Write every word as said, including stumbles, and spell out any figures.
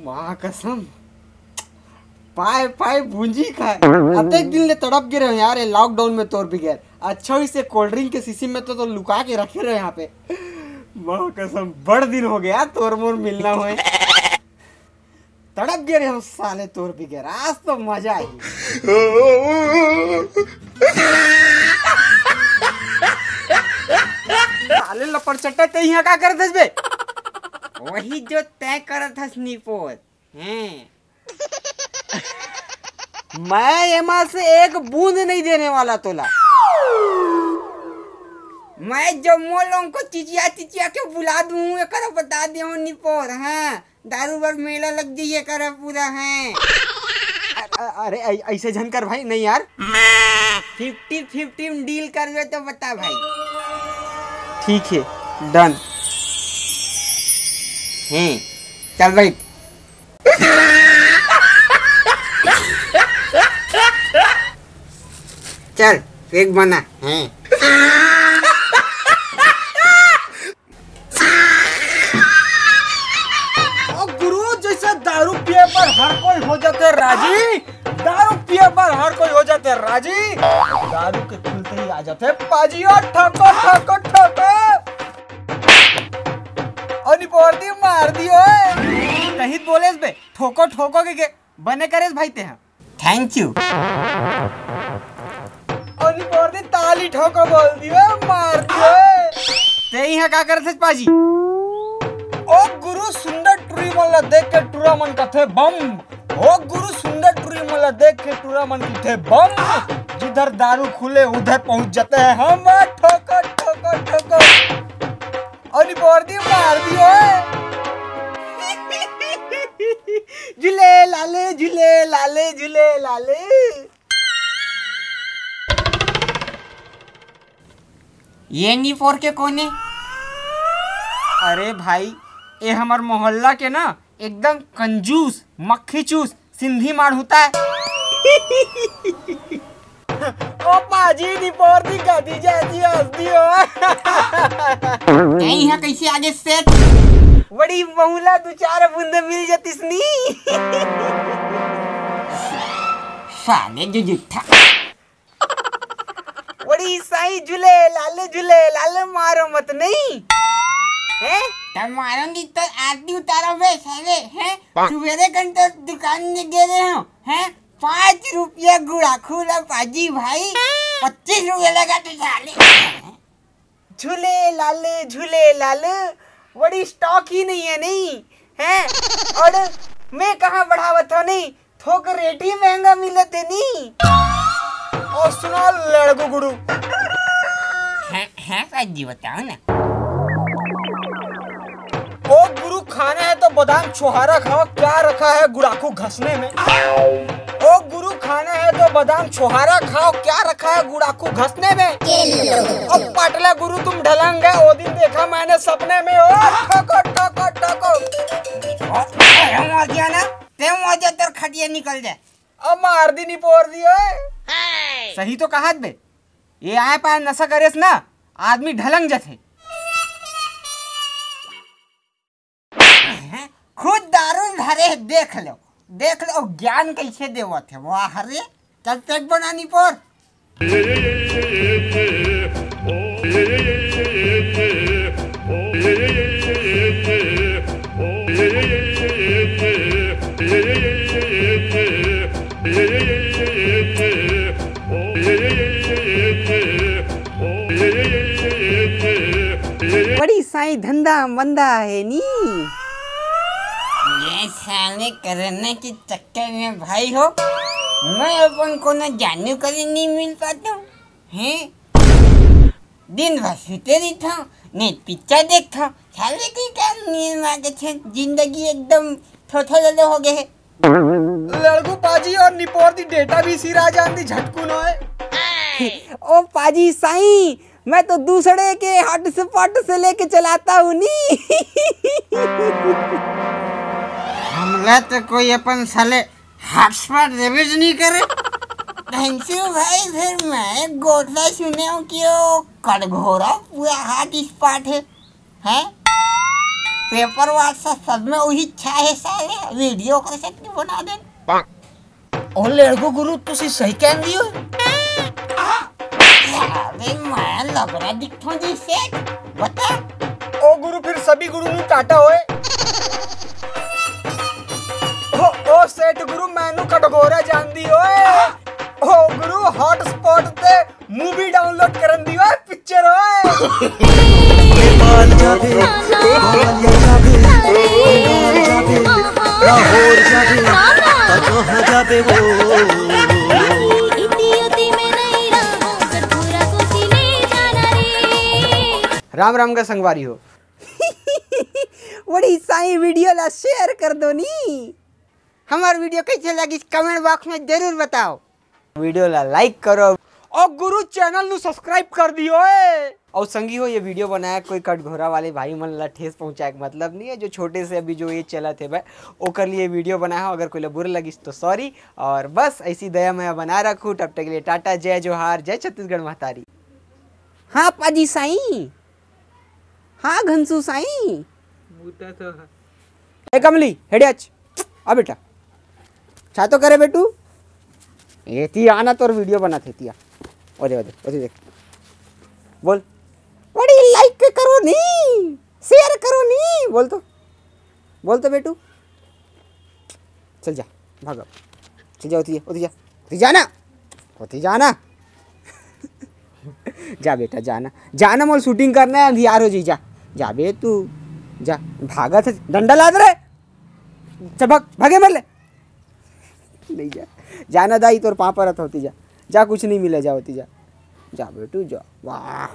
माँ कसम, पाए पाए भूंजी खाए। अतेक दिन ले तड़प गे रहे यार, ये लॉकडाउन में तोर बगैर। अच्छा, इसे कोल्ड ड्रिंक के शीशी में तो, तो लुका के रखे रहे यहाँ पे। माँ कसम, बड़ दिन हो गया तोर मोर मिलना होए। तड़प गे रहे हम साले तोर बगैर, आज तो मजा आई। साले लपड़ चट्टा, ते यहाँ का करत हस बे? वही जो तय करत हस निपोर। हैं। मैं एमा से एक बूंद नहीं देने वाला तोला। मैं जम्मो लोगों को चिचिया चिचिया के बुला दूं, एकरा बता दे हो निपोर। हाँ, दारू बर मेला लग जाइए कर पूरा है। अ-, अ-, अरे, ऐ-, ऐसे झन कर भाई, नहीं यार। फिफ्टी फिफ्टी में डील करबे तो बता भाई। ठीक है, डन। हैं, चल बैठ। चल, पेक बना। हैं। ओ गुरु, जैसे दारू पिए बर हर कोई हो जाते राजी, दारू पिए बर हर कोई हो जाते राजी, दारू के खुलते ही आ जाते पाजी, और ठोको, ठोको, ठोको। और निपोर दी मार दी ओए। कहित बोलेस बे, ठोको, ठोको के, के बने करेस भाई ते हा। Thank you। और निपोर दी ताली ठोको बोल दी ओए, मार दी ओए। ते यहाँ का करत हस पाजी? ओ गुरु, सुंदर टुरी मन ला देख के टुरा मन कथे बम। ओ गुरु, सुंदर टुरी मन ला देख के टुरा मन कथे बम। जिधर दारू खुले उधर पहुंच जाते हैं हम। ठोको, ठोको, ठोको। और निपोर दी मार दी ओए। झूले लाले, झूले लाले, झूले लाले। ये निपोर के कोने? अरे भाई, ये हमर मोहल्ला के ना एकदम कंजूस, मक्खी चूस, सिंधी मार होता है। ओ पाजी, निपोर दी गादी जाती हंसती हो। कहीं यहाँ कैसे आगे सेठ? बड़ी बहुला दो चार बूंदे मिल जातीस नी। साले जो जुट्ठा। बड़ी साईं झूले लाल, झूले लाल, मारो मत नहीं। हैं? तब मारूंगी तो आरती उतारो बे साले, हैं? सुबेरे कन तो दुकान में गे रहे हो, हैं? पाँच रुपया गुड़ाखू ला पाजी भाई, पच्चीस रुपया लगा तो साले। झूले लाल, झूले लाल, बड़ी स्टॉक ही नहीं है नहीं, हैं? और मैं कहाँ बढ़ावत हो नहीं, थोक रेट ही महंगा मिलत है नी। और सुना लड़गू गुड़ू। हाँ, हाँ पाजी, बताओ ना। ओ गुरु, खाना है तो बादाम छोहारा खाओ, क्या रखा है गुड़ाखू घसने में? ओ गुरु, खाना है तो बादाम छोहारा खाओ, क्या रखा है गुड़ाखू घसने में? ओ पाटला गुरु, तुम ढलंग है, वो दिन देखा मैंने सपने में। ओ ठोको, ठोको, ठोको। ओ, अरे मर गया ना, ते मर जा, तेरे खटिया निकल जाए। अब मार दी निपोर दी ओए। सही तो कहत बे, ये आए पाए नशा करेस ना, आदमी ढलंग जथे। खुद दारू धरे हे, देख लो, देख लो ज्ञान कैसे देवत है। वाह रे, चल पेट बना निपोर। बड़ी साई धंधा मंदा है नी। ये साले करने के चक्कर में भाई हो, मैं अपन कोनो जानू करे नहीं मिल पाता हूँ, हैं? दिन भर सुते रहिथव, नहीं पिक्चर देखथव, साले के काम नहीं मांगे छे, जिंदगी एकदम थोथो ललो हो गए है। लड़गू पाजी और निपोर दी डेटा भी सिरा जान दी झटकुन होए। ओ पाजी साईं, मैं तो दूसरे के हॉटस्पॉट से लेके चलाता हूँ नी। हमला तो कोई अपन साले हॉटस्पॉट देबेच नहीं करे। भैंसू भाई, फिर मैं गोठला सुने हूँ कि वो कटघोरा पूरा हॉटस्पॉट है, हैं? पेपर वार से सब में वही इच्छा है साले, वीडियो कर सकती बना दे। ओ लड़को गुरु, तुसी सही कह दियो। अबे मैं लबरा दिखता जी सेठ, बता। ओ गुरु, फिर सभी गुरु नु टाटा होए। ओ, ओ सेठ गुरु, मैनू कटघोरा जान दी ओए। ओ गुरु, हॉटस्पॉट ते मूवी डाउनलोड करन दी ओए, पिक्चर ओए। नेपाल जाबे, मेघालय जाबे, बंगाल जाबे, लाहौर जाबे, त कहाँ जाबे वो? राम राम का संगवारी हो। बड़ी साई वीडियो ला शेयर कर दो नी। हमार वीडियो कैसे लगी, कमेंट बॉक्स में जरूर बताओ। वीडियो ला लाइक करो। और गुरु, चैनल नु सब्सक्राइब कर दियो ए। और संगी हो, ये वीडियो बनाया कोई कटघोरा वाले भाई मन ला ठेस पहुंचाए के मतलब नहीं है। जो छोटे से अभी जो ये चला थे भाई, ओकर लिए वीडियो बनाया हो। अगर कोई ला बुरा लगिस तो सॉरी। और बस ऐसी दया मया बना रखू। तब तक के लिए टाटा, जय जोहार, जय छत्तीसगढ़ महतारी। हाँ पाजी साई, हाँ घनसू साई। बूता तो है। ए कमली, हेड़े आज। आ बेटा, छा तो करे बेटू। एती आना, तोर वीडियो बनाथे, एती आ। ओ दे, ओ दे, ओ दे देख। बोल। बड़ी लाइक करो नी, शेयर करो नी। बोल तो, बोल तो बेटू। चल जा, भाग अब। चल जा, ओती जा, ओती जा। ओती जाना, ओती जाना। जा बेटा, जाना, जाना, मोल शूटिंग करना है, अंधियार हो जाई, जा। जा बे तू, जा। भागत है, डंडा लाद रे। चल भाग, भागे मर ले। नहीं जा, जाना दाई, तोर पाँव परत होती जा। जा, कुछ नहीं मिले, जा होती जा। जा बेटू, जा। वाह।